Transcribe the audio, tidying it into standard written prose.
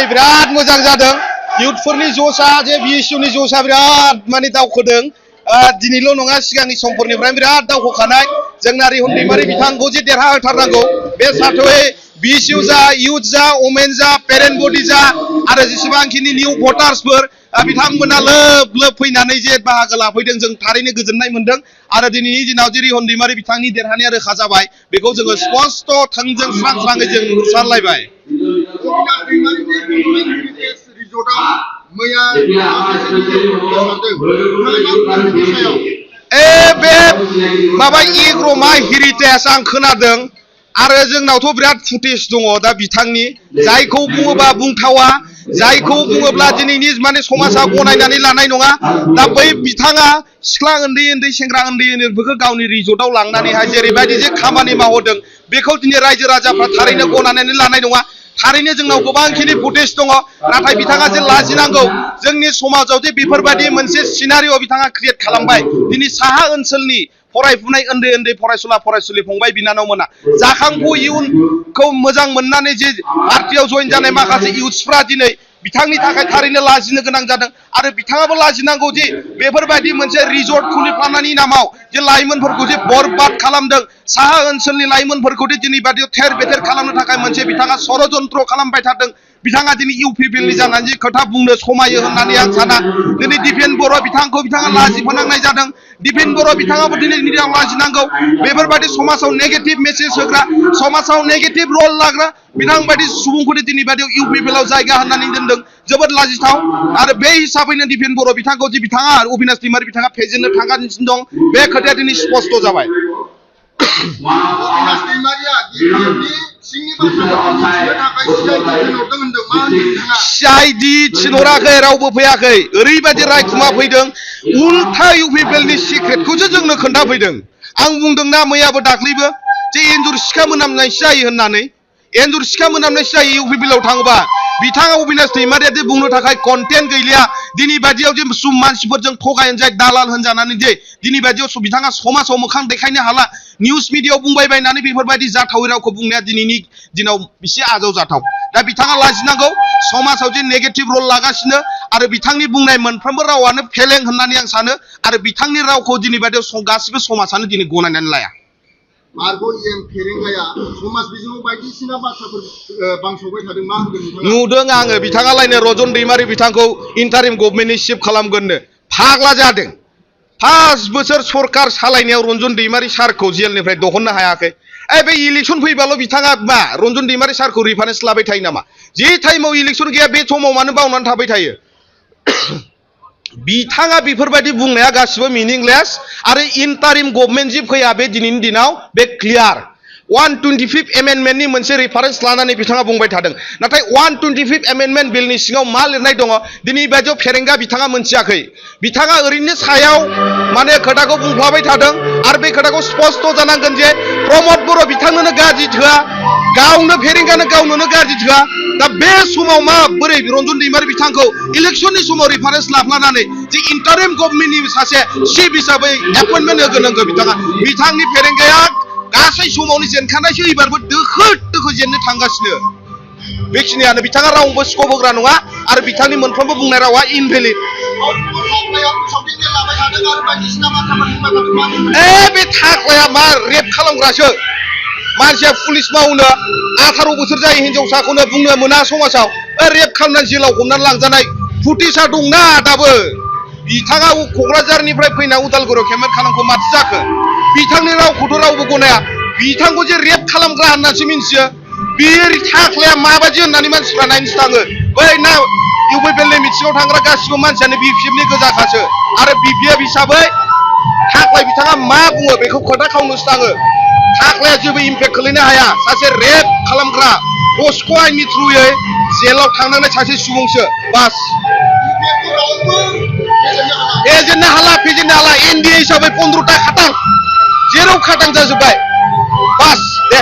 बिराद मोजां जादों इउथफोरनि ज'सा जे बिएसइउनि ज'सा बिराद माने दावखोदों दिनैल' नङा सिगांनि समफोरनिफ्राय बिराद दावखोखानाय जोंना रिहन दैमारि बिथांखौ जे देरहाहोथारनांगौ बे साथ'यै बिएसइउ जा इउथ जा वमेन जा पेरेन्ट बडि जा आरो जेसेबांखिनि निउ भटार्सफोर बिथांमोना लोब लोब फैनानै जे बाहागो लाफैदों जों थारैनो गोजोननाय मोनदों आरो दिनैनि दिनाव जे रिहन दैमारि बिथांनि देरहानाया रोखा जाबाय बेखौ जोङो स्पष्ट थोंजों स्रां-स्राङै जों नुहुरसारलायबाय बे माबा एग्रमा हेरिटेज आं खोनादों आरो जोंनावथ' बिराद फुटेज दङ दा बिथांनि जायखौ बुङोबा बुंथावा जायखौ बुङोब्ला दिनैनि माने समाजा गनायनानै लानाय नङा दा बै बिथाङा सिख्ला उन्दै उन्दै सेंग्रा उन्दै उन्दैफोरखौ गावनि रिजर्टआव लांनानैहाय जेरैबायदि जे खामानि मावहोदों बेखौ दिनै रायजो राजाफ्रा थारैनो गनायनानै लानाय नङा थारैनो जोंनाव गोबांखिनि फुटेज दङ नाथाय बिथाङा जे लाजिनांगौ जोंनि समाजाव जे बेफोरबायदि मोनसे सिनारिअ बिथाङा क्रिएट खालामबाय दिनै साहा ओनसोलनि फरायफुनाय उन्दै उन्दै फरायसुला फरायसुलि फंबाय बिनानावमोना जाखांफु इयुनखौ मोजां मोननानै जे पार्टियाव जइन जानाय माखासे इउथ्सफ्रा दिनै बिथांनि थाखाय थारैनो लाजिनो गोनां जादों आरो बिथाङाबो लाजिनांगौ जे बेफोरबायदि मोनसे रिजर्ट खुलिफ्लांनायनि नामाव जे लाइमोनफोरखौ जे बरबाद खालामदों साहा ओनसोलनि लाइमोनफोरखौ दिनै बादियाव थेर बेथेर खालामनो थाखाय मोनसे बिथाङा षड़यन्त्र खालामबाय थादों बिथाङा दिनै इउपिपिएलनि जानानै जे खोथा बुंनो समायो होननानै आं साना दिनै दिपेन बर' बिथांखौ बिथाङा लाजिफोनांनाय जादों दिपेन बर' बिथाङाबो दिनैनि दिनाव लाजिनांगौ बेफोरबायदि समाजाव नेगेटिभ मेसेज होग्रा समाजाव नेगेटिभ रल लाग्रा बिथांबायदि सुबुंफोरनि दिनै बादियाव इउपिपिएलआव जायगा होननानै दोनदों जोबोद लाजिथाव आरो बे हिसाबैनो दिपेन बर' बिथांखौ जे बिथाङा अबिनाश दैमारि बिथाङा फेजेननो थांगासिनो दं बे खोथाया दिनै स्पष्ट जाबाय सिआइडि थिनहराखै रावबो फैयाखै ओरैबायदि रायखुमा फैदों उल्था इउपिपिएलनि सिक्रेटखौसो जोंनो खोन्थाफैदों आं बुंदोंना मैयाबो दाख्लैबो जे एन्जर सिखा मोनामनायसो जायो होननानै एन्जर सिखा मोनामनायसो जायो इउपिपिएलआव थाङोबा बिथाङा अबिनाश दैमारिया जे बुंनो थाखाय कन्टेन्ट गैलिया दिनै बादियाव जे मानसिफोरजों थगायजाय दालाल होनजानानै जे दिनै बादियाव बिथाङा समाजाव मोखां देखायनो हाला निउस मिडियायाव बुंबाय बायनानै बेफोरबायदि जाथावै रावखौ बुंनाया दिनैनि दिनाव एसे आजावजाथाव दा बिथाङा लाजिनांगौ समाजाव जे नेगेटिभ रल लागासिनो आरो बिथांनि बुंनाय मोनफ्रोमबो रावानो फेलें होननानै आं सानो आरो बिथांनि रावखौ दिनै बादियाव गासिबो समाजानो दिनै गनायनानै लाया नुदों आङो बिथाङालायनो रजन दैमारि बिथांखौ इन्टारिम गभर्नमेन्टनि चिफ खालामगोननो फाग्ला जादों 5 बोसोर सरकार सालायनायाव रन्जन दैमारि सारखौ जेलनिफ्राय दिहुननो हायाखै बे इलेक्सन फैबाल' बिथाङा मा रन्जन दैमारि सारखौ रिफारेन्स लाबाय थायो नामा जे टाइमाव इलेक्सन गैया बे समाव मानो बावनानै थाबाय थायो बिथाङा बेफोरबायदि बुंनाया गासिबो मिनिंलेस आरो इन्टारिम गभर्नमेन्ट जि फैया बे दिनैनि दिनाव बे क्लियार 125 एमेन्डमेन्टनि मोनसे रिफारेन्स लानानै बिथाङा बुंबाय थादों नाथाय 125 एमेन्डमेन्ट बिलनि सिङाव मा लिरनाय दङ दिनै बायदियाव फेरेंगा बिथाङा मोनथियाखै बिथाङा ओरैनो सायाव माने खोथाखौ बुंफ्लाबाय थादों आरो बे खोथाखौ स्पष्ट जानांगोन जे प्रमद बर' बिथांनोनो गाज्रि थोआ गावनो फेरेंगानो गावनोनो गाज्रि थोआ दा बे समाव मा बोरै रन्जन दैमारि बिथांखौ इलेक्सननि समाव रिफारेन्स लाफ्लानानै जे इन्टारिम गभर्नमेन्टनि सासे चिफ हिसाबै एपइन्टमेन्ट होगोनांगौ बिथाङा बिथांनि फेरेंगाया गासै समावनो जेनखानायसो एबारबो दोखो दोखो जेननो थांगासिनो बेखिनियानो बिथाङा रावबो स्कप होग्रा नङा आरो बिथांनि मोनफ्रोमबो बुंनाय रावा इनभेलिड बे थाग्लाया मा रेप खालामग्रासो मानसिया पुलिस मावनो 18 बोसोर जायो हिनजावसाखौनो बुंनो मोना समाजाव रेप खालामनानै जेलाव हमनानै लांजानाय फुटेजआ दंना दाबो बिथाङा क'क्राझारनिफ्राय फैना उदालगुरियाव केमेरा खालामखौ माथो जाखो बिथांनि रावखौथ' रावबो गनाया बिथांखौ जे रेप खालामग्रा होननासो मिन्थियो बे थाख्लाया माबायदि होननानै मानसिफ्रा नायनोसो थाङो बै ना इउपिपिएलनि मिथिङाव थांग्रा गासिबो मानसियानो बिपिएफनि गोजाखासो आरो बिपिएफ हिसाबै थाख्लाय बिथाङा मा बुङो बेखौ खोथा खावनोसो थाङो थाख्लाया जेबो इम्पेक्ट खोलैनो हाया सासे रेप खालामग्रा पस्क' आइननि थ्रुयै जेलाव थांनानै सासे सुबुंसो बास फेजेननो हाला एनडिए हिसाबै 15टा खाटां जेराव खाटां जाजोब्बाय बास दे